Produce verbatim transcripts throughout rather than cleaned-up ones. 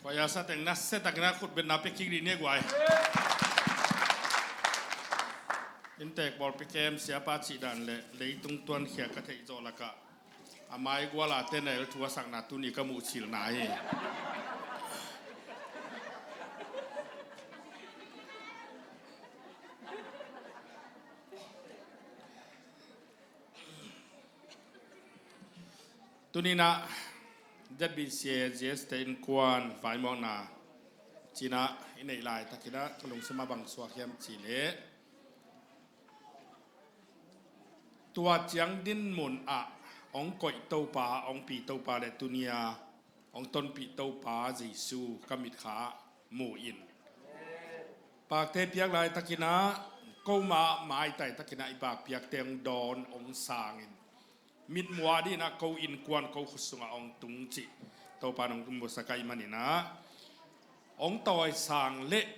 Paiasa teng nasia takin a khutbetna pia kik dih ni guai. Inntek pawlpi kem siapa cih dan le leitung tuankhia ka theih zawh lakah a mai guala te na el thu a sakna tuni ka muh cilna hi. Tuninah Z B C A G S te innkuan vaimawkna cinah i neih laitakinah ka lungsima bang suak hiam cihleh, tua ciang dinmun ah hong koih Topa, hong pi Topa le tunia hong tonpih Topa Jesu ka mitkha mu in. Pakte piak laitakinah ko mah maitai takinah i pakpiakte hong dawn hong sangin mitmuah dinah ko innkuan ko khut sungah hong tung cih Topa nong musak ahih maninah hong tawisang leh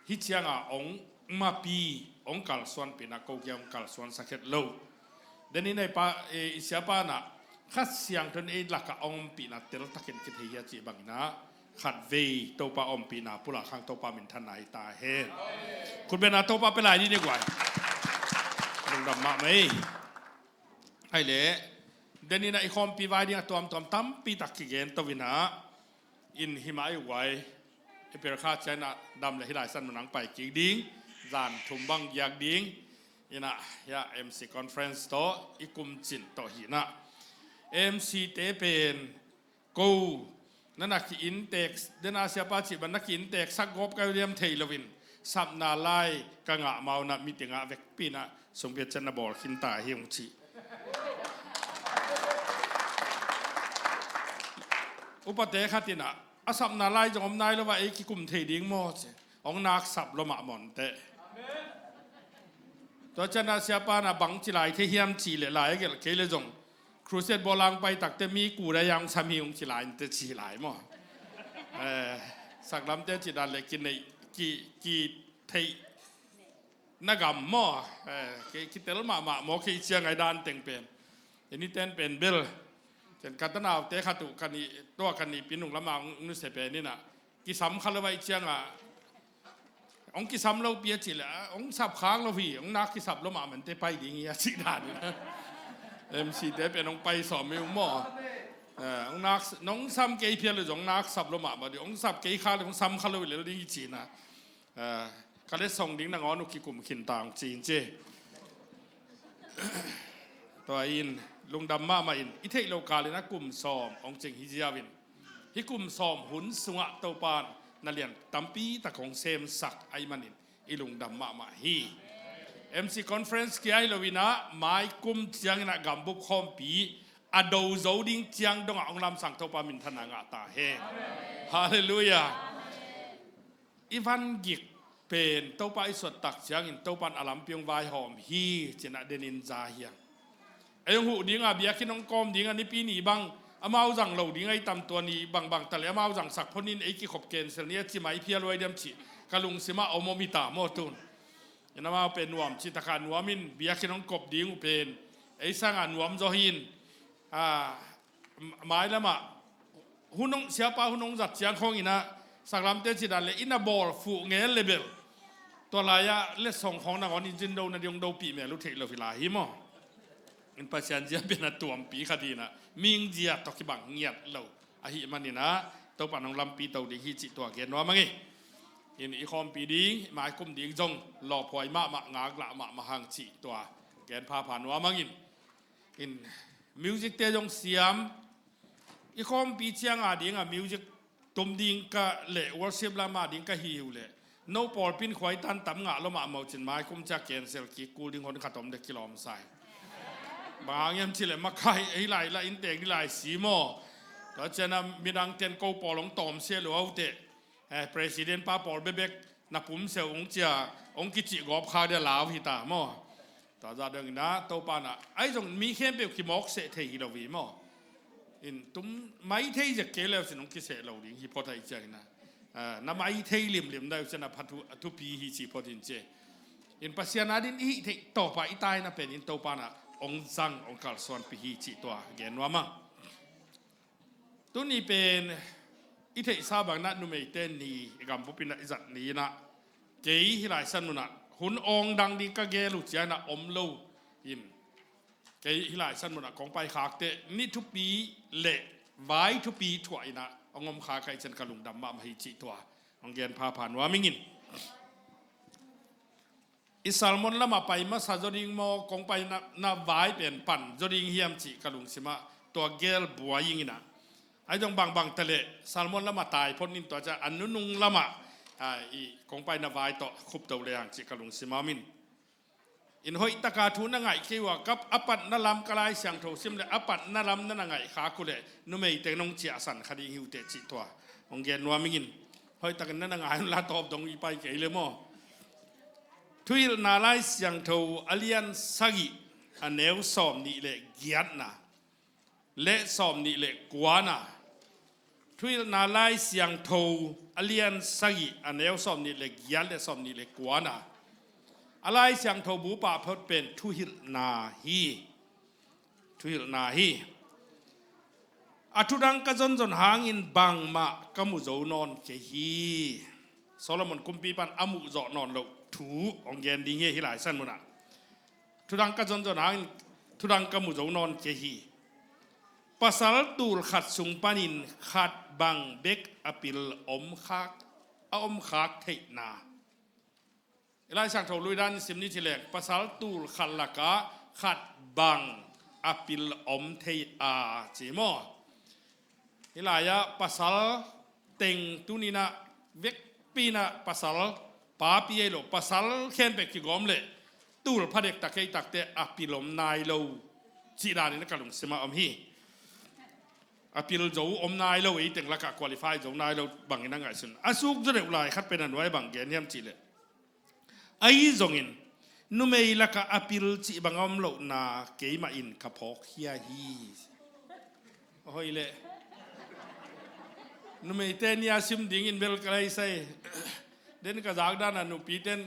hih cianga hong mapi hong kalsuanpihna ko kia hong kalsuansak het lo. Deninah i pa i siapanah Kha Siangtho in ei lakah hong ompihna teltakin kithei hia cih banginah khatvei Topa ompihna pulak khang Topa minthanna hi ta hen. Khutbetna Topa pia lai ni ni guai. Lungdam mahmah ei. Ahi leh deninah i khawmpi vai dingah tuamtuam tampi tak kigen to inah in himah i guai. I per kha cianah dam le hih lai san munang pai kik ding, zan thum bang giak ding. Inah hiah M C conference tawh i kumcin tawh hinah M C te pen ko na na ki-inntek, dena siapa cih ban na ki-inntek sak gawp ka liam thei loin sapna lai ka ngah maunah mitingah vekpinah sungpia cian na bawl khinta hi hong cih. Upate khatinah a sapna lai zong om nai lo va ei kikum thei ding maw ci. Hong nak sap lo mah mawn teh. Tua cianah siapa na bang ci lai thei hiam cih leh lai a gelh kei le zong crusade bawlang pai takte mi kuda yang sam hi hong ci lai nte ci lai maw? Saklamte ci dan le kineih ki theih na gam maw? Kitel mahmah maw kei ciang ai dan teng pen. Eni ten pen bel cian ka tanaute khat uh ka nih tua ka nihpin nung lamah hong nusia pen inah kisam kha lo vai ciangah hong kisam lo pia cih le hong sap khak lo hi, hong nak kisap lo mah mante pai ding hi a cih dan in. M C te pen hong pai sawm hi uh maw? Hong nak nong sam kei phial le zong hong nak sap lo mah mah ding, hong sap kei kha le hong sam kha lo hi lel ding hi cihna. Ka letsong ding nangawn uh kikum khin ta hong ci in ci. Tua in lungdam mahmah in i theih lo kalin a kum sawm hong cing hi ziau in hih kum sawm hun sungah Topa in na lian tampi tak hong semsak ahih manin i lungdam mahmah hi. M C conference kia hi loinah mai kum cianginah gambup khawmpi a do zo ding ciang dongah hong lamsang Topa minthanna ngah ta hen. Halleluiah. I van gik pen Topa i suat tak ciangin Topa in a lampi hong vaihawm hi cinah denin za hiang. Ei hong huh dinga biakinn hong kawm dinga nipi ni bang amau zang lo ding ei tam tua ni bangbang ta le amau zangsak phonin ei kikhop cancel ni a ci mai phial uai diam cih ka lungsimah om om hi ta maw tun. In amau pen nuam cih takah nuam in biakinn hong kop ding uh pen ei sangah nuam zaw hi in. Mailamah hun hong siapa hun hong zat ciang khawnginah saklamte ci dan le inn a bawl fuh ngel le bel tua lai-ah letsong khawng nangawn in zin do na ding hong dopih mel uh theih lo hi lai hi maw? In Pasian zia pen a tuampi khat hinah ming zia tawh kibang ngiat lo ahih maninah Topa in hong lampi to ding hi cih tua gen nuam ang hi. In i khawmpi ding mai kum ding zong lawphuai mahmah ngaklah mahmah hang cih tua gen phapha nuam ang in. In music te zong siam i khawmpi cianga dinga music tum ding ka le worship lama ding ka hi uh le no pawlpin khuaitan tam ngah lo mahmah uh cin mai kum ciak cancel kik kul ding hon khat om de kilawm sai. Bang hang hiam cih le makai ei lai la inntek ni lai si maw? Tua ciana midang ten ko pawl hong tawmsia lua uh teh. President pa pawl bebek na pumseu hong cia hong kicih gawp kha dia lau hi ta maw? Tua zah dongina Topa na ai zong mi khempeuh kimawk seh thei hi lo hi maw? In tum mai thei zek kei leu sin hong kiseh lo ding hi phot hai ciangina na mai thei limlim dai uh ciana pha thupi hi ci phot in ce. In Pasian adin i hih theih tawpa i taina pen in Topa na hong zang hong kalsuanpi hi cih tua gen nuam a. Tuni pen i theihsa bangin ah numeite ni, i gambup in ah i zat ni in ah, kei hih lai san munah hun awng dang ding ka gel uh ci-in ah om lo in, kei hih lai san munah kong paikhakte ni thupi le vai thupi thuah in ah hong om kha ka hih ciang ka lungdam mahmah hi cih tua hong gen phapha nuam ing in. I Salmon lamah pai masa zaw ding maw, kong paina vai pen pan zaw ding hiam cih ka lungsimah tua gel buai ing in ah. Ahi zong bangbang ta leh Salmon lamah tai phot ning, tua ciang a nunung lamah, a, i kong paina vai tawh khupto le hang cih ka lungsimah om in. In hoihtaka thu na ngaih kei uh a, ka a patna lam ka Lai Siangtho sim le a patna lam na na ngaih khak uh leh numei teng nong ciahsan kha ding hi uh teh cih tua hong gen nuam ing in. Hoihtakin na na ngai un la, tawp dong i pai kei le maw. Thuhilhna Lai Siangtho a lian sagih, a neu sawm nih le giatna le sawm nih le kuana. Thuhilhna Lai Siangtho a lian sagih, a neu sawm nih le giat le sawm nih le kuana. A Lai Siangtho bu pah phot pen thuhilhna hi. Thuhilhna hi. A thudang ka zonzon hangin bangmah ka mu zo nawn kei hi. Solomon kumpipa'n a muh zawh nawn loh thu hong gen ding hi, hih lai san munah. Thudang ka zonzon hangin thudang ka mu zo nawn kei hi. Pasal tul khat sung panin khat bang bek a pil om khak, a om khak theihna. I Lai Siangtho lui dan sim ni ci leng, pasal tul khat lakah khat bang a pil om thei a ci maw. Hih lai-ah pasal teng tuni-in ah vekpi-in ah pasal papi ei lo, pasal khempeuh kigawm leh tul pha dektak ei takte a pil om nai lo cih danin ka lungsimah om hi. A pil zo om nai lo, ei teng lakah qualify zo nai lo bangin a ngaihsun. A suk zaw deuh lai khat pen a nuai bang gen hiam cih leh, ahi zongin numei lakah a pil cih bang a om lohna keimah in ka phawkkhia hi. Hoih leh. Numeite ni a sim dingin bel ka lai sai. Den ka zak dan a nupite'n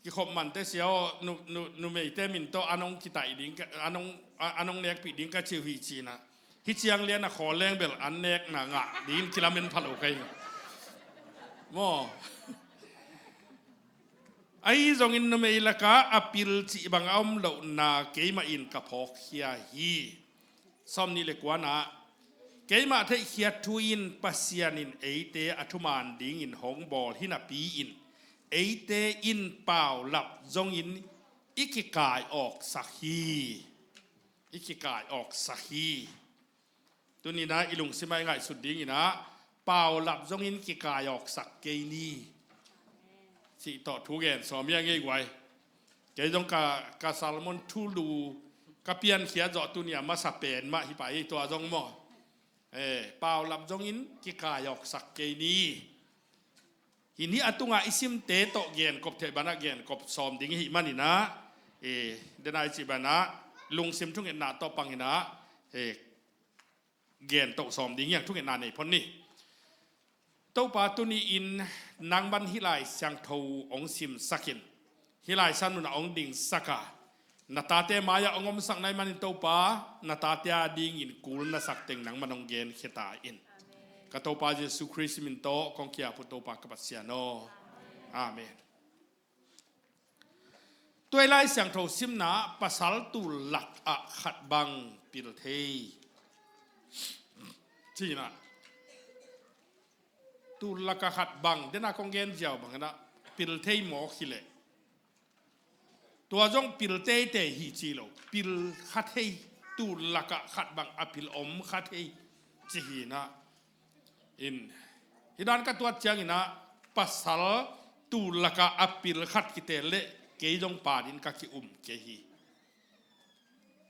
kikhop mante sia aw, nu, nu, numeite min tawh an hong kitaih ding ka, an hong, a, an hong nekpih ding ka ci uh hi ci-in ah. Hih ciang lian a khawl leng bel an nekna ngah dingin kilamen pha lo ka hi. Maw. Ahi zongin numei lakah a pil cih bang a om lohna keimah in ka phawkkhia hi. Sawm nih le kuana, keimah theihkhiat thu in Pasian in eite a thuman dingin hong bawl hinapi-in eite in paulap zongin i kikai awksak hi. I kikai awksak hi. Tuni-in ah i lungsim ah i ngaihsut dingin ah, paulap zongin kikai awksak kei ni. Cih tawh thu gen sawm hi a ngei guai. Kei zong ka, ka Salmon thulu ka piankhiat zawh tuni-a masa pen mah hi pah hi, tua zong maw. Eh, paulap zongin kikai awksak kei ni. Hih ni a tungah i simte tawh genkop theih banah genkop sawm ding i hih manin ah, eh, den a i cih banah lungsim thungetna tawh pangin ah, eh, gen toh sawm ding hi hang, thungetna nei phot ni. Topa, tuni-in nangman hih Lai Siangtho hong simsak in, hih Lai Siangtho nunah hong dingsak a, na tate mai-ah hong omsak na hih manin Topa, na tate a dingin kul na sak teng nangman hong genkhia ta in. Ka Topa Jesu Khrist min tawh kong ki-ap uh Topa ka Pasian aw. Amen. Tua i Lai Siangtho simna pasal tul lakah khat bang pil thei. Cihna. Tul lakah khat bang, den a kong gen ziau bangin ah pil thei mawk hi leh. Tua zong pil teitei hi ci lo. Pil kha thei, tul lakah khat bang a pil om kha thei. Ci hi-in ah. In, hih dan ka tuat ciangin ah, pasal tul lakah a pil khat kitel leh, kei zong pa dingin ka ki-um kei hi.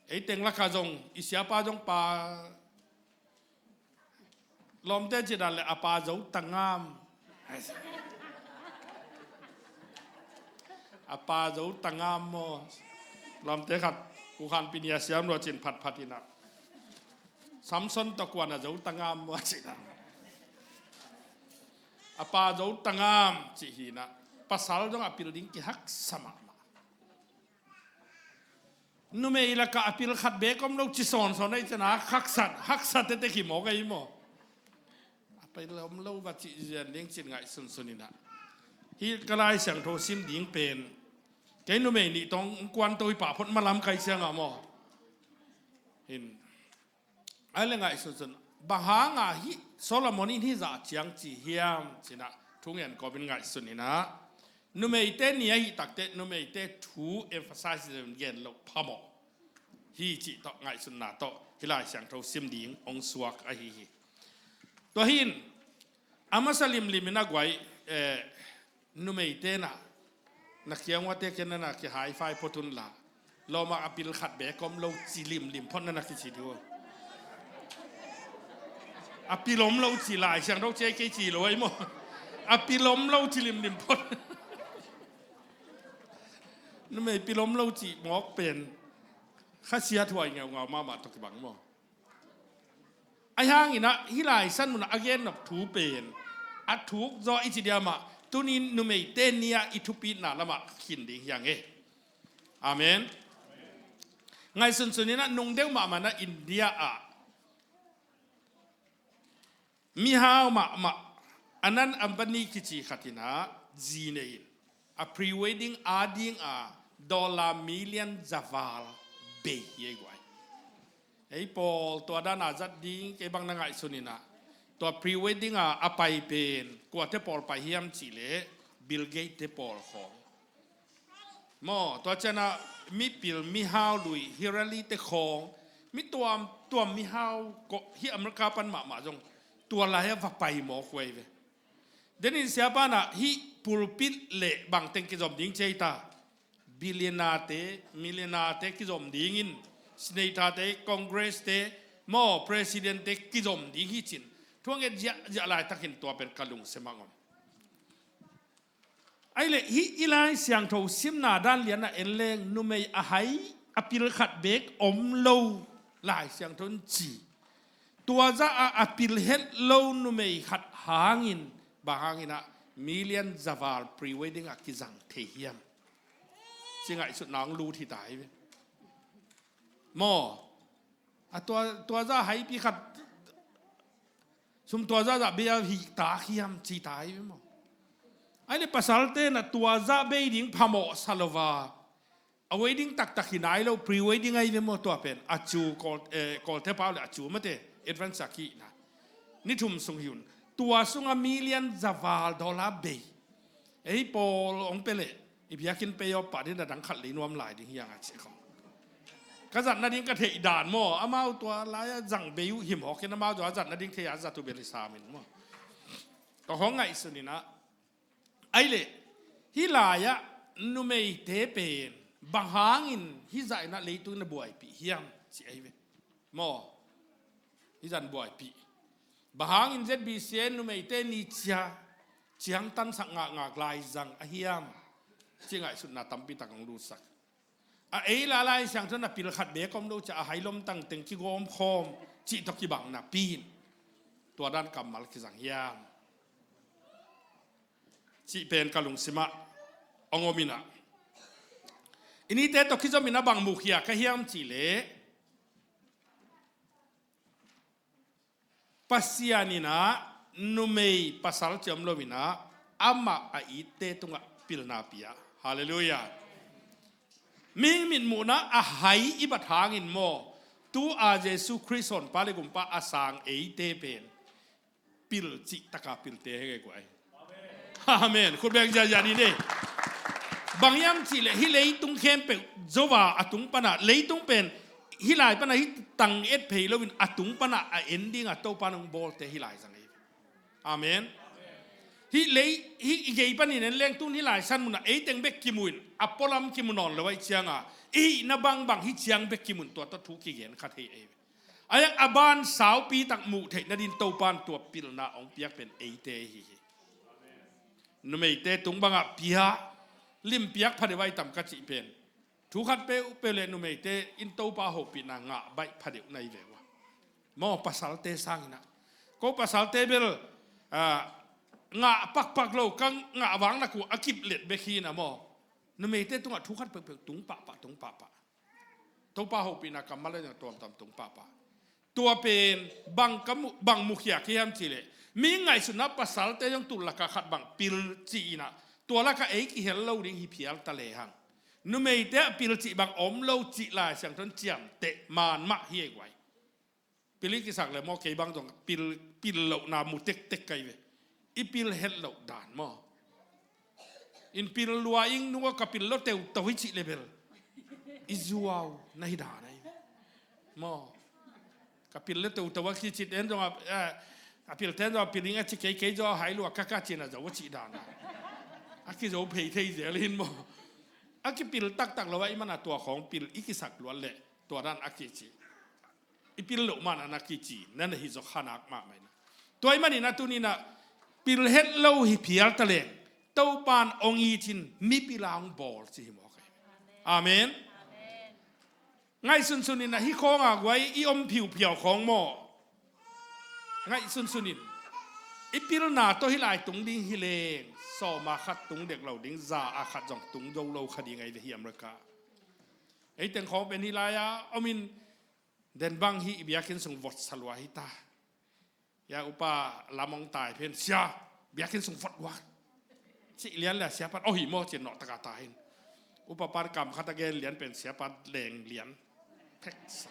Ei teng lakah zong, i siapa zong pa, lawmte cih dan leh a pa zo ta ngam. A pa zo ta ngam maw. Lawmte khat, U Khan Pi ni a siam lua cin phatphat in ah. Samson tawh kuan a zo ta ngam maw a cihna. A pa zo ta ngam cih hi-in ah. Pasal zong a pil ding kihaksa mahmah. Numei lakah a pil khat bek om lo ci sawnsawn ahih ciangin ah haksa, haksa tete hi mawk ahi maw. Pai lom lo va cih zian ding cin ngaihsunsun inah, hih ka Lai Siangtho sim ding pen kei numei nih tawh kuanto hi pah phot malam kai cianga maw? Hin, ai le ngaihsunsun, bang hanga hih Solomon in hih zah ciang ci hiam cinah thungen kawmin ngaihsun inah, numeite ni ahih takte numeite thu emphasize gen loh phamawh hi cih tawh ngaihsunna tawh hih Lai Siangtho sim ding hong suak ahi hi. Tua hin a masa limlim in a guai, eh, numeite na, na kiang uate ken na na ki high five phot un la, lawmah a pil khat bek om lo ci limlim phot na na kici diu. A pil om lo ci Lai Siangtho ci ai kei ci lo ai maw? A pil om lo ci limlim phot. Numei pil om lo ci mawk pen khasia thuai ngeungau mahmah tawh kibang maw? Ahi hangin ah hih Lai Siangtho munah a gen nop thu pen a thuk zaw i ci diam ah, tunin numeite ni-ah i thupitna lamah khin ding hi hang e. Amen. Ngaihsunsun inah nung deuh mahmah na India ah mihau mahmah Anant Ambani kici khat inah zi nei in a pre-wedding a dinga dollar million zaval bei hi ei guai. Ei pawl tua dana zat ding kei bang na ngaihsun inah, tua pre-wedding a a pai pen kuate pawl pai hiam cihleh Bill Gates te pawl khawng maw? Tua cianah mipil mihau lui Hillary te khawng, mi tuamtuam mihau kawh hih America pan mahmah zong tua lai-ah va pai mawk uh ei ve. Denin siapa inah hih pulpit le bangteng kizom ding ci ei ta, billionaire te, millionaire te kizom dingin, senator te, congress te maw, president te kizom ding hi cin thu a nget ziahziah laitakin tua pen ka lungsim ah om. Ahi leh hih i Lai Siangtho simna dan lianah en leng numei a hai a pil khat bek om lo Lai Siangtho in ci. Tua zah a a pil het lo numei khat hangin bang hangin ah million zaval pre-wedding ah kizang thei hiam? Ci ngaihsutna hong lut hi ta hi ve maw? A tua, tua zah haipi khat sum tua zah zah bei a hih ta hiam ci ta hi ve maw? Ahi le pasalte na tua zah bei ding phamawh sa lo va, a wedding taktak hi nai lo, pre-wedding ahi ve maw? Tua pen a cu Kawl, eh, Kawlte pau le a cu mate advance a kihna ni thum sung hi un. Tua sungah million zaval dollar bei. Ei pawl hong pia leh i biakinn pay off pah ding a dang khat lei nuam lai ding hi hang a ci khong. Ka zat nading ka theih dan maw, amau tua lai-ah zang bei uh him hawkin amau tua a zat nading thei a zat uh bel i samin maw? Ka hong ngaihsun inah, ahi leh hih lai-ah numeite pen bang hangin hih zah inah leitung na buaipih hiam ci ahi ve maw? Hih zah in buaipih. Bang hangin Z B C A numeite ni cia ciangtansak ngakngak lai zang a hiam? Ci ngaihsutna tampi tak hong lutsak. A ei la Lai Siangtho na pil khat bek om lo cia a hai lomtang teng kigawm khawm cih tawh kibang napi in tua dan kammal kizang hiam? Cih pen ka lungsimah hong om inah, i nite tawh kizom inah bang mukhia ka hiam cihleh, Pasian inah numei pasal ciam lo inah amah a itte tungah pilna pia. Halleluiah. Mihing mitmuhna a hai i bat hangin maw, tu a Jesu Khrist honpa le gumpa a sang eite pen pil cihtaka pilte hi ngei kuai. Amen. Khut beng ziahziah ni ne. Bang hiam cihleh hih leitung khempeuh zo a a tung panah, leitung pen hih lai panah hih tang et phei loin a tung panah a en dinga Topa nong bawlte hih lai zang hi. Amen. Hih lei, hih i gei panin en leng tun hih lai san munah ei teng bek kimuin a pualam kimu nawn lo ahi cianga i hihna bangbang hih ciang bek kimun tua tawh thu kigen kha thei ei. Ahi a ban saupi tak muh theih nadin Topan tua pilna hong piak pen eite hi hi. Numeite tung bangah pia, limpiak phadeuh ahi tam ka cih pen thu khat peuhpeuh le numeite in Topa hopihna ngah baih phadeuh na hi ve uh a. Maw pasalte sanginah, ko pasalte bel, ah, ngah pakpak lo ka ngah vang nak uh a kip let bek hi na maw? Numeite tungah thu khat peuhpeuh tung pahpah, tung pahpah. Topa hopihna kammal a tuamtuam tung pahpah. Tua pen bang ka mu, bang mukhia ka hiam cihleh, Mi ngaihsutna pasalte zong tul lakah khat bang pil cih inah, tua lakah ei kihel lo ding hi phial ta lehang, numeite ah pil cih bang om lo cih Lai Siangtho in ciamteh man mah hi ei guai. Pil i kisak le maw, kei bang zong pil, pil lohna mu tektek ka hi ve. I pil het loh dan maw. In pil lua ing nung a ka pil lo teuto hi cih le bel i zuau na hi dan ahi ve. Maw. Ka pil lo teuto a kici ten zong a, eh, a pil ten zong a pil ing a ci kei, kei zong a hai lua ka ka cin a zo a cih dan a. A kizo phei thei zel hin maw. A kipil taktak lo a i man a tua khawng pil i kisak luat leh tua dan a kici. I pil loh man a na kici, na na hi zawk khanak mahmah ina. Tua i manin a tuninah pil het lo hi phial ta leng, Topan ong itin mipil a ong bawl ci hi mawk ahi. Amen. Ngaihsunsun inah hi khawng a guai i om phiuphiau khawng maw. Ngaihsunsun in i pilna tawh hi lai tung ding hi leng, sawm a khat tung dek lo ding, za a khat zong tung zo lo kha ding ahi ve hi America. Ei teng khawng pen hi lai-a om in, den bang hi i biakinn sung vot sa lua hi ta. Ya upa lam ong tai pen, sia, biakinn sung vot lua. Cih lian le siapan, oh hi maw, cin nawh taka ta hin. Upa pan kam khat a gen lian pen siapan leng lian. Pek sa.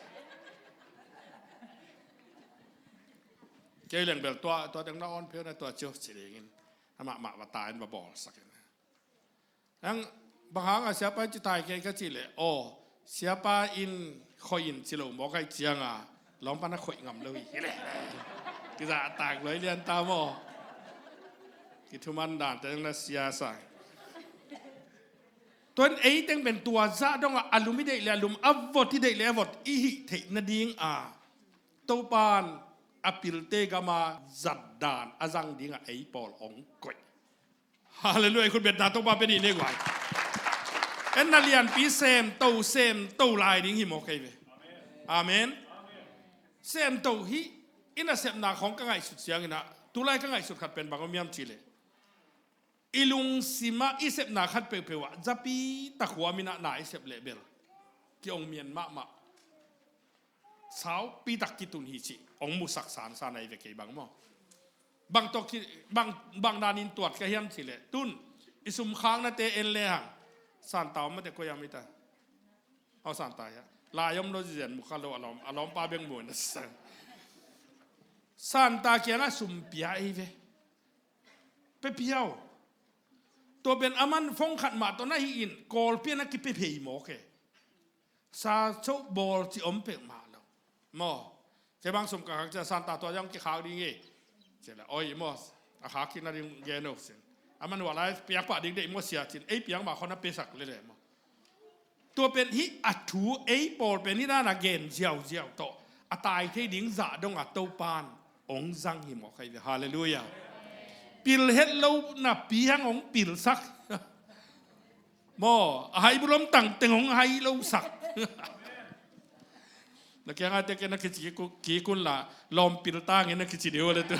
Kei leng bel tua, tua teng na on pio na tua cio ci dingin. Amah mah va ta in va bawl sakin. Ang bang hang a siapa in ci tai kei ka cih leh, aw, siapa in khoih in ci lo mawk ahi cianga, lawmpa na khoih ngam lo hi. Hi leh. Kizahtak lo hi lian ta maw. Kithuman dan te na sia sa. Tuan ei teng pen tua zah dongah a lum i deih le a lum, a vot i deih le a vot i hih theih nading a, Topan a pilte gama zat dan a zang dingah ei pawl ong koih. Halleluiah, i khut betna Topa pia nih ne guai. En na lianpi semto, semto lai ding hi mawk ahi ve. Amen. Semto hi, i nasepna khawng ka ngaihsut cianginah, tulai ka ngaihsut khat pen bang om hiam cihleh, i lungsimah i sepna khat peuhpeuh ah zapi takhuam inah na i sep leh bel ki ong mian mahmah. Saupi tak kitun hi cih ong musak sansan ahi ve kei bang maw. Bang tawh ki, bang, bang danin tuat ka hiam cihleh, tun i sumkhaknate en lehang, Santa om mate koi am ita. Aw, Santa hia. Lai om lo zizen mukha lo, a lawm, a lawmpa beng muan a sa. Santa kiangah sum pia ei ve. Pe piau. Tua pen aman fong khat mah tawh na hi in, Kawlpi a na kipe phei mawk e. Sa cho bawl ci om pek mah lo. Maw. Kei bang sum ka khak cia Santa tua zong kikhak ding e. Cia le, oi maw. A khak kik na ding gen o sin. Aman hua lai piak pah ding deih maw sia cin. Ei piak mah khawng na pesak lele maw. Tua pen hih a thu ei pawl pen hih dana gen ziauziau tawh a tai thei ding zah dongah Topan ong zang hi mawk ahi ve. Halleluiah. Pil het lo napi hang ong pilsak. Maw, a hai bulom tangteng ong hai losak. Na kiangah te ke na kici kik un la, lawm pil tangin na kici dih uh le tu.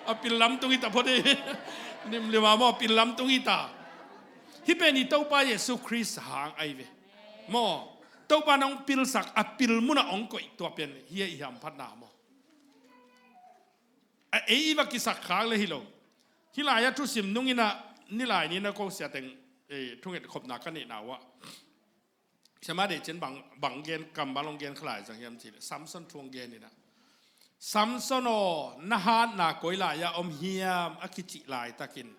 A pil lamtung hi ta phot hi. Limlim a maw, pil lamtung hi ta. Hih pen i Topa Jesu Khrist hang ahi ve. Maw, Topa nong pilsak a pil munah ong koih tua pen hi a i hamphatna maw. A ei i va kisak khak le hi lo. Hih lai-ah thusim nungin ah nilai ni na ko siateng, eh, thunget khopna ka neihna uh ah. Siama deih cin bang, bang gen kam bang long gen khalai zang hiam cih leh Samson thu ong gen inah. Samson aw, na hatna koi lai-ah om hiam a kicih laitakin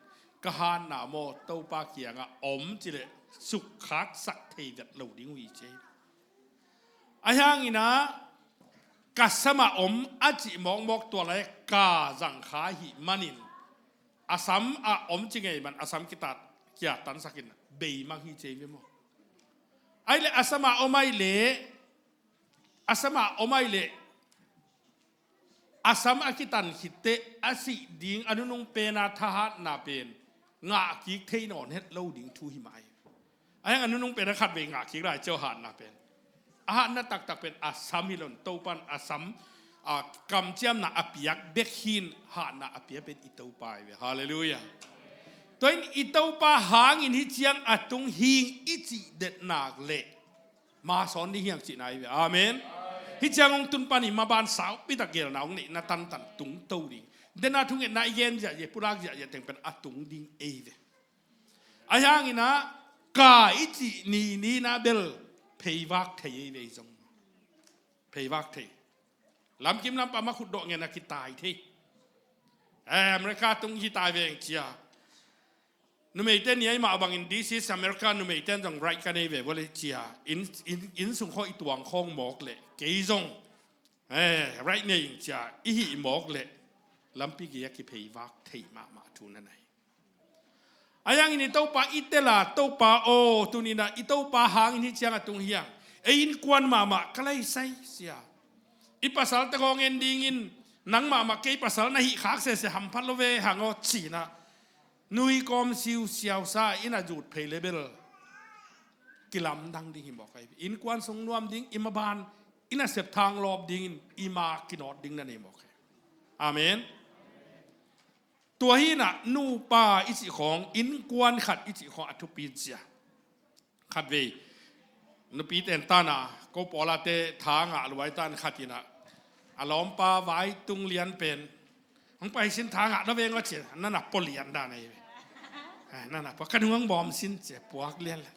ka hatna maw Topa kiangah om cih leh sukkhaksak thei vet lo ding uh hi ci. Ahi hanginah ka samah om a cih mawkmawk tua lai ka zangkha ahih manin a sam a om ci ngei man a sam kitat kia tansakin beimang hi cei ve maw? Ahi leh a samah om ahi leh a samah om ahi leh a sam a kitan khitteh a sih ding a nunung pena thahatna pen ngah kik thei nawn het lo ding thu hi mah hi. A hiang a nunung pen a khatvei ngah kik lai cio hatna pen. A hatna taktak pen a sam hi lo in Topan a sam, a kamciamna a piak bek hi in hatna a pia pen i Topa hi ve. Halleluiah. Tua in i Topa hangin hi ciang a tung hing i cih detnak leh ma sawn ding hiang cihna hi ve. Amen. Hih ciang hong tun pan i maban saupi tak gelna hong neihna tantan tungto ding. Dena thungetna i gen ziahziah, pulak ziahziah teng pen a tung ding ei ve. Ahi hangin ah, ka i cih ni ni-in ah bel pheivak thei ei ve zong. Pheivak thei. Lamkim lampa ma khutdawh ngen a kitai thei. Eh, America tung hi tai veng cia. Numeite ni ai mah bangin, "This is America," numeite zong right ka nei ve vua le cia. Inn, inn, inn sung khawng i tuang khawng mawk leh kei zong, eh, right nei ing cia i hih mawk leh lampi gei a kipheivak thei mahmah thu na nei. Ahi hangin i Topa i tel a, "Topa aw, tuni-in ah i Topa hangin hih ciang a tung hi hang. Ei innkuan mahmah ka laisai sia. I pasalte khawng en dingin nang mahmah kei pasal na hih khak sese hamphat lo ve hang aw," ci-in ah nui kawm siusiau sa in a zut phei le bel kilamdang ding hi mawk ahi. Innkuan sung nuam ding, i maban i nasep thang lawp dingin i ma kinawt ding na nei mawk ahi. Amen. Tua hi-in ah nupa i cih khawng, innkuan khat i cih khawng a thupi cia. Khatvei nupi ten tan a, ko pawlate tha ngah luai tan khat in ah, a lawmpa vai tung lian pen, "Hong pai sin, tha ngah na veng aw," ci-a na na pua lian dan ahi ve. Eh, na na pua, "Ka nung hong bawm sin," ci-a puak lian le.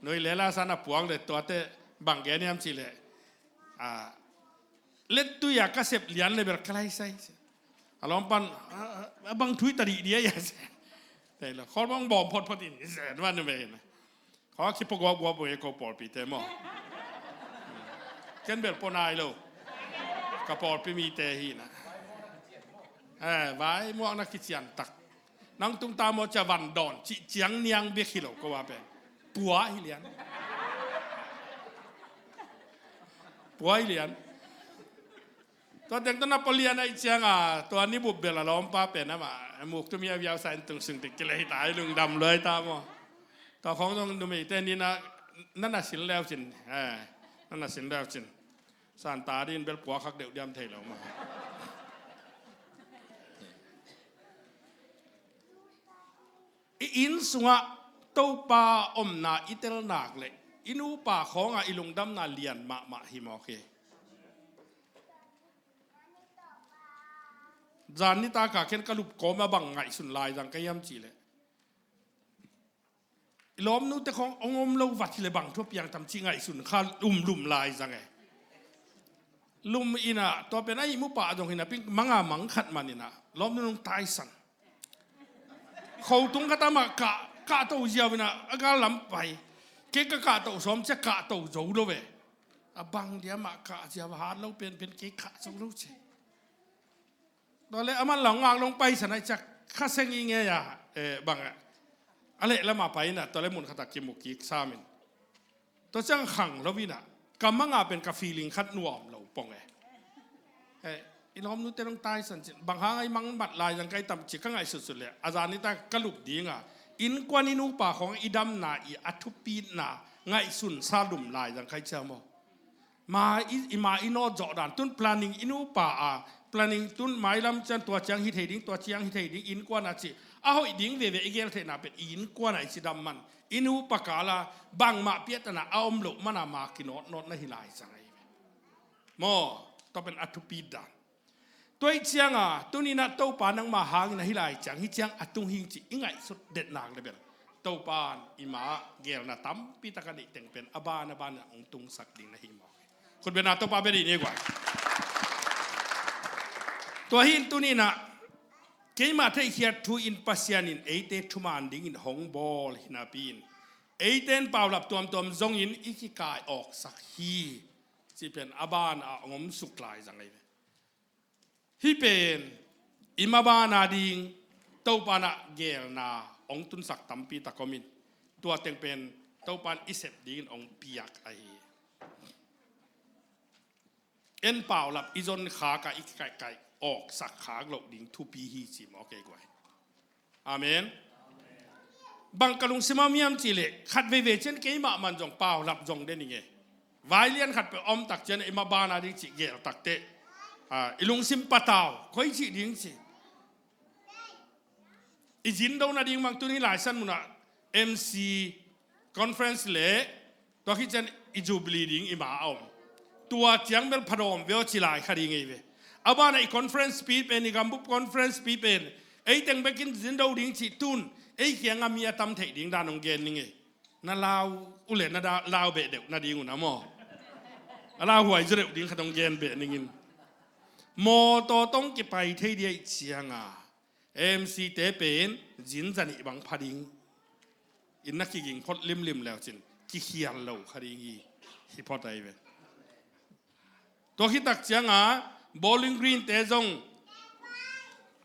Nui le la sa na puak le, tuate bang gen hiam cih leh, ah, "Lettui-a ka sep lian le bel ka laisai," ci. A lawmpan, "A, a, a bang thu hi ta dih dia ia," ci. Tei lo, "Khawl bang bawm photphot in," ci, nuan nu mei na. Khawl a kipua guapguap uh e ko pawlpite maw. Ken bel pua nai lo. Ka pawlpi mite hi na. Eh, vai muakna kician tak. Nang tung ta maw cia van dawn, cih ciang niang bek hi lo ko a pen. Pua hi lian. Pua hi lian. Tua teng tua na pua lian ahih ciang a, tua ni bup bel a lawmpa pen amah muk tum hi a viau sa in tung sung tik kilei ta, i lungdam luai ta maw. Tua khawng zong numeite ni na, na na sin leu cin, eh, na na sin leu cin. San ta din bel pua khak deuh diam thei lo maw. I inn sungah Topa omna i tel nak leh i nupa khawngah i lungdamna lian mahmah hi mawk hi. Zan nitak a ken ka lup kawm a bang ngaihsun lai zang ka hiam cih leh, i lawmnute khawng hong om lo vat hi leh bang thu a piang tam cih ngaihsun kha lumlum lai zang e. Lum in ah, tua pen a ihmu pah zong hi napi, mang a mang khat man in ah lawmnu nong taisan. Khotung khat amah kah, kahto ziau in ah a gal lam pai. Kei ka kahto sawm cia kahto zo lo ve. A bang dia mah kah ziau a hat lo penpen kei kah zo lo ci. Tua leh aman long ngak long paisan ahih ciang kha seng i ngei a, eh, bang a, a leh lam a pai in ah tua leh mun khat a kimu kik sam in. Tua ciang khang lo in ah, ka mang a pen ka feeling khat nuam lo pong e. Eh, i lawmnute nong taisan cin, bang hang a i mang mat lai zang ka hi tam ci ka ngaihsutsut leh, a zan nitak ka lup ding a, innkuan i nupa khawng i damna i a thupitna ngaihsun sa lum lai zang ka hi cia maw. Ma i, i ma i nawt zawh dan, tun planning i nupa a, planning tun mailam ciang tua ciang hi thei ding, tua ciang hi thei ding, innkuan a ci. A hoih ding veve i gel theihna pen i innkuan a i cidam man. I nupa kal a bangmah piahtana a om loh man a ma kinawtnawt na hi lai ciang ahi ve. Maw, tua pen a thupit dan. Tua ahih ciang a, tuni in ah Topa nangma hangin ahi lai ciang, hih ciang a tung hing cih i ngaihsut det nak leh bel, Topa in i ma ah gelna tampi tak a neih teng pen a ban a ban in ah hong tungsak ding na hi mawk hi. Khut beng a Topa bia dih ni guai. Tua hi in tuni in ah keima theihkhiat thu in Pasian in eite thuman dingin hong bawl hi napi in, eite in paulap tuamtuam zongin i kikai awksak hi. Cih pen a ban a hong om suk lai zang ahi ve. Hih pen i maban a ding Topa in ah gelna hong tunsak tampi tak om in, tua teng pen Topa in i sep dingin hong piak ahi hi. En paulap i zon khak a i kikaihkaih awksak khak loh ding thupi hi ci mawk e guai. Amen. Bang ka lungsim a om hiam cih leh, khat veivei ciang keimah man zong paulap zong den ing e. Vai lian khat peuh a om tak ciang i maban a ding cih gel tak teh, ah, i lungsim patau, koi cih ding cih. I zin do nading bang tuni laisan mun ah M C conference leh tua khit ciang i jubilee ding i ma a om. Tua ciang bel phadawm ve aw ci lai kha ding ei ve. A banah i conference pi pen, i gambup conference pi pen, ei teng bekin zin do ding cih tun ei kiangah mi a tam theih ding dan hong gen ning ei. Na lau uh le na da- lau beh deuh nading uh na maw? A lauhuai zaw deuh ding khat hong gen beh ningin. Mawtaw tawh kipai thei ding ahih cianga M C te pen zin zanih bang pha ding. Inn na kiging phot limlim leucin kikhial lo kha ding hi, hi phot ahi ve. Tua khit tak cianga Bowling Green te zong,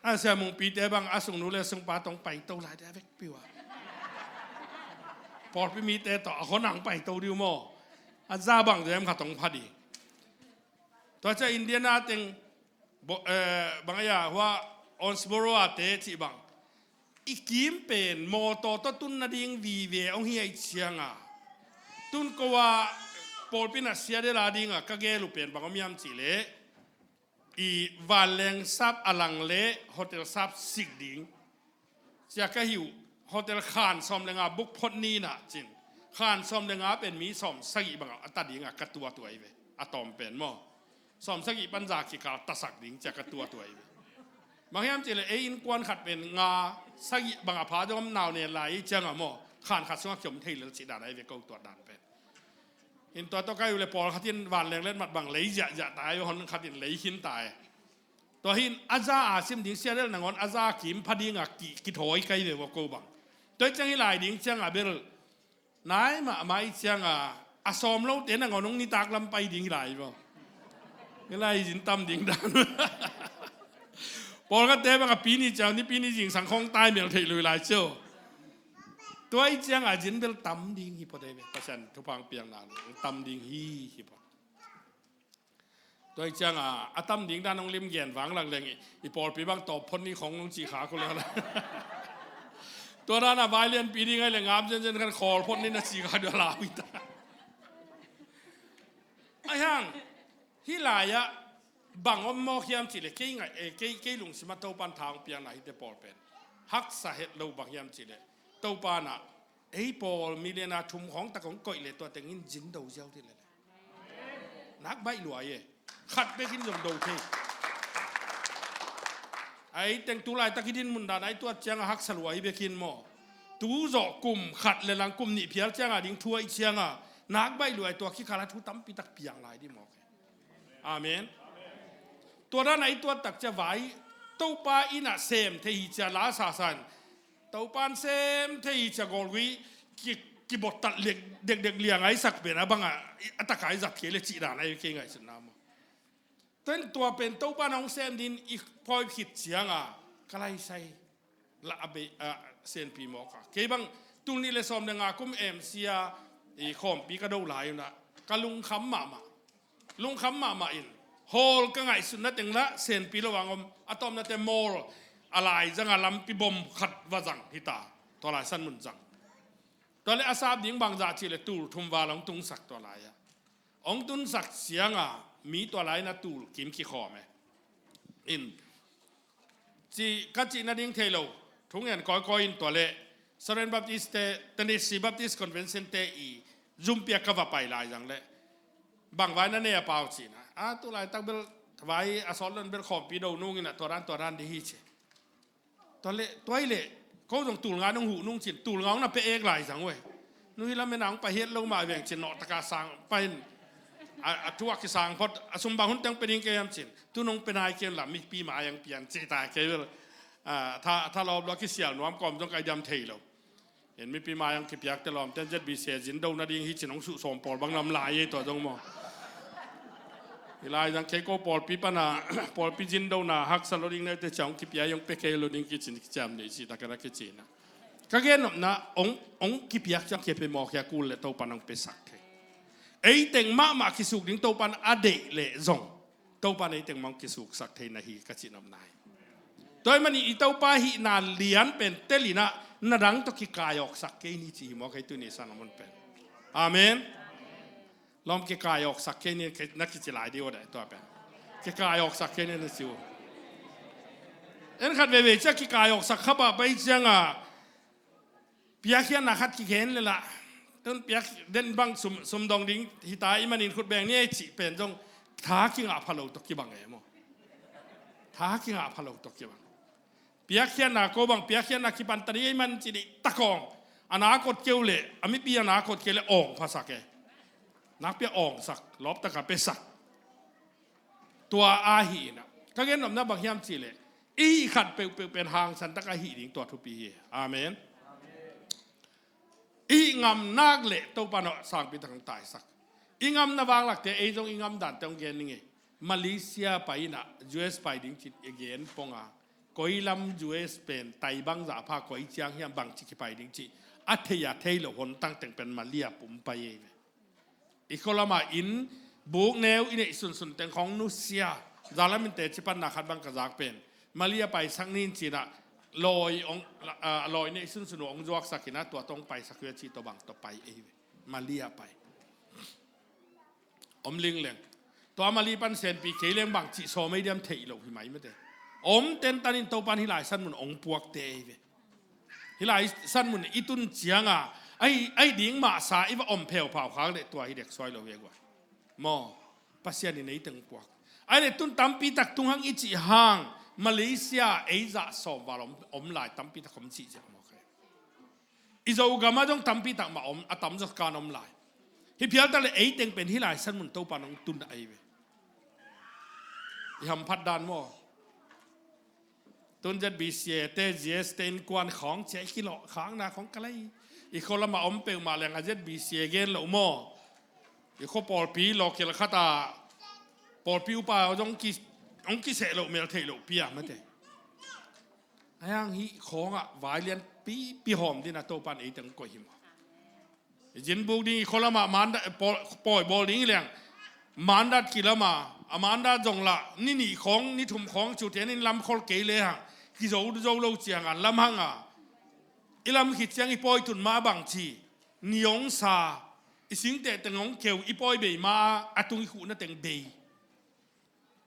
a Sia Mungpi te bang a sungnu le sungpa tawh paito lai te a vekpi uh a. Pawlpi mite tawh a hon ang paito ding uh maw? A za bang zem khat hong pha ding. Tua ciang Indiana teng bo- eh, bang a ya hua Owensboro a te cih bang, i kim pen mawtaw tawh tun nading vive hong hi ahih cianga, tun ko a pawlpi na sia del a dinga ka gel uh pen bang om hiam cihleh, i vanleng sap a lang le hotel sap sik ding. Cia ka hi uh, hotel khan sawm le nga book phot ni na cin, khan sawm le nga pen mi sawm sagih bangah a ta dinga ka tuat uh ahi ve. A tawm pen maw, sawm sagih pan za kikal tasak ding cia ka tuat uh ahi ve. Bang hiam cihleh ei innkuan khat pen nga sagih bangah pha zong om nau nen lai i cianga maw, khan khat sungah kiom thei lel cih dan ahi ve ko tuat dan pen. In tua tawh kai uh le pawlkhat in vanleng letmat bang lei ziahziah ta ahi ve, hon khat in lei khin ta e. Tua hin a za a sim ding sia del nangawn a za kim pha dinga ki- kithawi kai ve vua ko bang. Tua hi ciang hi lai ding cianga bel nai mahmah i cianga a sawm lote nangawn hong nitak lam pai ding hi lai vua. Hi lai zin tam ding dan. Pawlkhatte bang a pi ni ciau ni pi ni zingsang khawng tai mel theih lui lai ciau. Tua i cianga zin bel tam ding hi pawte ve. Pasian thupha hong piakna le tam ding hi hi pawt. Tua i cianga a tam ding dan hong lim gen vang lak leng i pawlpi bang tawp phot ni khong nong cih kha ko leng. Tua dana vai lianpi ding ai le ngam zenzen khan khawl phot ni na cih kha dua lau hi ta. Ai hang, hih lai-ah bang om mawk hiam cihleh kei ngai, eh, kei, kei lungsimah Topan tha hong piakna hite pawl pen haksa het lo bang hiam cihleh Topan ah ei pawl miliana thum khawng tak hong koih le tua tengin zin do ziau ti le le. Nak baih luai e. Khat bekin zong do thei. Ai teng tu laitak i din mun dan ai tuat cianga haksa luai bekin maw? Tu zawh kum khat le lang kum nih phial cianga ding thu ai cianga nak baih luai tua kikala thu tampi tak piang lai di maw? Amen. Tua dan ai tuat tak cia vai Topa inn ah sem thei hi cia la sasan Topan sem thei hi cia gawlgui ki, kibottat lek dekdek liang ai sak pen a banga a taka i zat kei le cih dan ai kei ngaihsutna maw? Tua in tua pen Topan hong sem din i poi khit cianga ka laisai la a bei a senpi mawk a kei bang tul nih le sawm le nga kum M C a i khawmpi ka do lai unah ka lungkham mahmah. Lungkham mahmah in hawl ka ngaihsutna teng lah senpi lo ang om a tawpnate mawl a lai zanga lampi bom khat va zang hita. Tua lai san mun zang. Tua le a sap ding bangzah cih le tul thum val hong tungsak tua lai-ah hong tunsak cianga mi tua lai na tul kim kikhawm e. In ci ka cih nading thei lo. Thungen kawikawi in tua leh Southern Baptist te, Tennessee Baptist Convention te i zumpiak ka va pai lai zang leh bang vai na nei a pau cihna a tu laitak bel vai a sawt lon bel khawmpi do nungin a tua dan tua dan di hi ci. Tua leh tuai leh ko zong tulnga nong huh nung cin tulnga hong na pe ek lai zang uh e. Nu hi lam mena hong pai hiat lo mah veng cin nawhtaka sang pahin a, a thuak kisang phot a sumbang hun teng pe ding kei hiam cin tu nong pe nai kei la mipi mai ang pian ci ta kei bel. A, tha, tha lawp lua kisial nuam kawm zong kai diam thei lo. En mipi mai ang kipiakte lawmten Z B C zin do nading hi cin hong suh sawm pawl bang lam lai ei tua zong maw? Hi lai zang kei ko pawlpi pana pawlpi zin do na haksa lo ding na te ciang kipiak hong pe kei lo ding kicin kiciam nei ci takana kicina. Ka gen nopna hong, hong kipiak ciang kia pe maw kia kul le Topan hong pe sak thei. Ei teng mahmah kisuk ding Topan a deih leh zong Topan ei teng mah hong kisuksak thei na hi ka cih nopna hi. Tua ahih manin i Topa hihna lian pen telinah na dang tawh kikaihawksak kei ni ci hi maw kei tuni san a mun pen. Amen. Lawm kikaihawksak kei ni na kici lai dih uh dai tua pen. Kikaihawksak kei ni na ci uh. En khat veivei cia kikaihawksak kha pah pai cianga piakhiatna khat kigen le lah. Tun piak den bang sum, sum dong ding hita i manin khut beng ni ei cih pen zong tha kingah pha lo tawh kibang e maw. Tha kingah pha lo tawh kibang. Piakkhiatna ko bang, piakkhiatna kipan ta ding ei man cih dih takawng. A na kot keu leh, a mipi a na kot keu leh awng phasak e. Nakpi a awngsak, lawptaka pesak. Tua ahi inah ka gennopna bang hiam cihleh, i hih khat peuhpeuh pen hangsan taka hih ding tua thupi hi. Amen. I hih ngam nak leh Topa nawh sangpi tak hong taisak. I ngamna vanglakte ei zong i ngam dante hong gen ning e. Malaysia pai inah U S pai ding cin i gen ponga, koi lam U S pen tai bangzah pha koi ciang hiam bangci kipai ding cih a thei a thei lo hon tangteng pen Malaysia pum pai ei ve. I khualama inn buk neu i neih sunsun teng khong nusia. Zalam in teci panna khat bang ka zak pen Malaysia paisak nin cinah lawi ong, a, lawi neih sunsun uh ong zuaksak inah tua tawh ong paisak uh a cih tawh bang tawh pai ei ve. Malaysia pai. Om lingleng. Tua Malaysia pan senpi kei leng bang cih sawm ei diam theih lo hi mai mate. Om tentan in Topan hih lai san mun ong puakte ei ve. Hih lai san mun i tun cianga ai, ai ding mahsa i va om pheuphau khak leh tua hi dek suai lo hi a guai. Maw, Pasian in ei teng puak. Ai leh tun tampi tak tung hang i cih hang Malaysia ei zah sawm val om, om lai tampi tak om cih ziah maw khe. I Zogam ah zong tampi tak mah om, a tamzaw kan om lai. Hih phial tak leh ei teng pen hih lai san mun Topa nong tun a ei ve. I hamphat dan maw. Tun Z B C A te, G S te innkuan khawng cia i kilawh khakna khawng ka lei. I khualama om peuhmah leng a Z B C A gen loh maw. I khua pawlpi local khata pawlpi upa zong ki, hong kiseh loh mel theih loh pia mate. Ahi hang hih khawngah vai lianpipi hawm dina Topan ei teng koih hi maw. I zinbuk ding i khualama mandat, pawi bawl ding i leng mandat kilama, a mandat zong lah ni nih khawng ni thum khawng cutian in lamkhol kei le hang kizo zo lo cianga lam hanga i lam khit ciang i pawi tun mah bangci ni hong sa, i singteh teng hong keu, i pawi bei ma a tung i khuhna teng bei.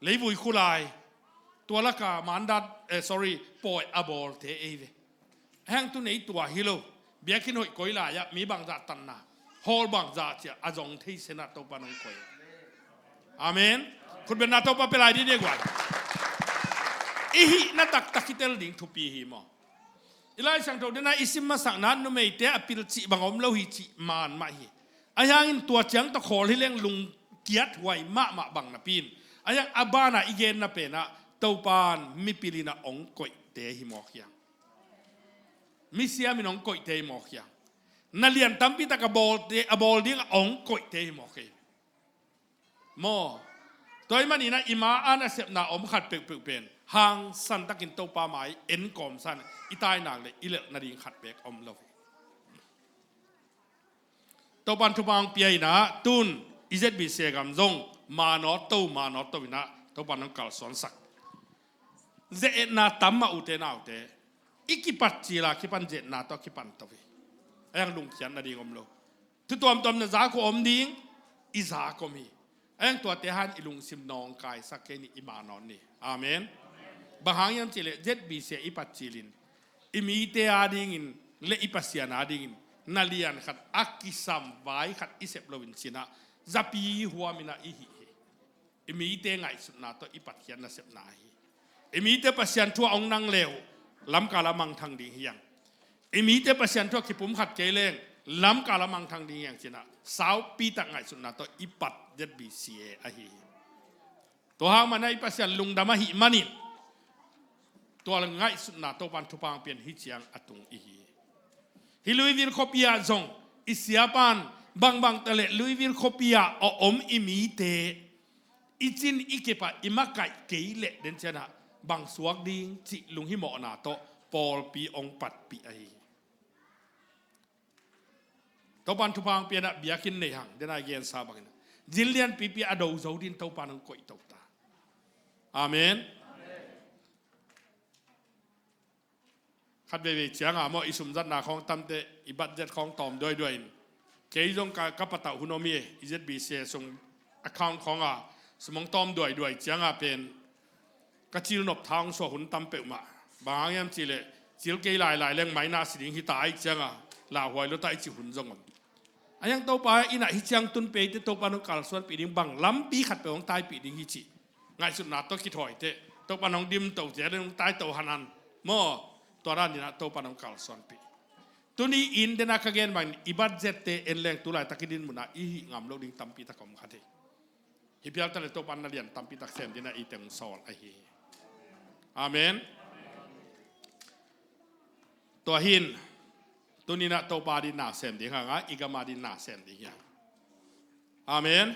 Leivui khulai tua laka mandat, eh, sorry, pawi a bawlte ei ve. Heng tu nei tua hi lo. Biakinn hoih koi lai-ah mi bangzah tanna, hall bangzah cia a zong thei senah Topa nong koi. Amen. Khutbenna Topa pe lai dih deh guai. I hihna taktak i tel ding thupi hi maw. I Lai Siangtho dena i sim masakna numeite a pil cih bang om lo hi cih man mah hi. Ahi hangin tua ciang tawh khawl hi leng lungkiat huai mahmah bang napi in. Ahi hang a bana i genna penah Topan mipil in a ong koihte hi mawk hiang. Misiam in ong koihte hi mawk hiang. Na lian tampi tak a bawlte, a bawl ding a ong koihte hi mawk hi. Maw. Tua ahih maninah i ma a nasepna om khat peuhpeuh pen hangsan takin Topa mai en kawmsan i tainak le i lelh nading khat bek om lo hi. Topan thupha hong pia inah tun i Z B C A gam zong manawt to, manawt to inah Topan hong kalsuansak. Ze-etna tam mah ute naute. I kipat cila kipan ze-etna tawh kipan to hi. A yang lungkiat nading om lo. Thu tuamtuam na zak uh om ding, i zak om hi. A yang tuate han i lungsim nawngkaisak kei ni, i manawt ni. Amen. Bang hang hiam cihleh Z B C A i pat cilin i mite adingin le i Pasian adingin na lian khat a kisam vai khat i sep loin cinah zapi huaminah i hih hi. I mite ngaihsutna tawh i patkhiat nasepna hi. I mite Pasian thu a ong nang leu lamkal a mangthang ding hi ang. I mite Pasian thu a kipum khat kei leng lamkal a mangthang ding hi ang cinah saupi tak ngaihsutna tawh i pat Z B C A ahi hi. Tua hang manah i Pasian lungdam ahih manin tua ngaihsutna Topan thupha hong pian hi ciang a tung i hi. Hi Louisville khuapi ah zong i siapan bangbang taleh Louisville khuapi ah a om i mite i cin i kepah i makaih kei leh den cianah bang suak ding cih lunghimawhna tawh pawlpi ong patpih ahi hi. Topan thupha hong pianah biakinn nei hang dena i gensa bangin zin lianpipi a do zo din Topan hong koih to ta. Amen. Khat veivei cianga maw i sumzatna khawng tamte i budget khawng tawm duaiduai in kei zong ka, ka patauh hun om hi. I Z B C A sung account khawnga sum hong tawm duaiduai cianga pen ka cil nop tha hong suah hun tam peuhmah. Bang hang hiam cihleh cil kei lailai leng maina si ding hita aih cianga lauhuai lota i cih hun zong om. A hiang Topa in ah hih ciang tun pei teh Topa in hong kalsuanpih ding, bang lampi khat peuh hong taipih ding hi cih ngaihsutna tawh kithawi teh Topa in hong dim to, cia ding hong tai to hanan maw. Tua dan in ah Topa in hong kalsuanpih. Tuni in den a ka gen bangin i budget te en leng tu laitak i din mun ah i hih ngam lo ding tampi tak om kha thei. Hih phial ta leh Topa in na lian tampi tak sem ding in ah i teng sawl ahi hi. Amen. Tua hi in tuni in ah Topa din na sem ding hang a, i gam a din na sem ding hi hang. Amen.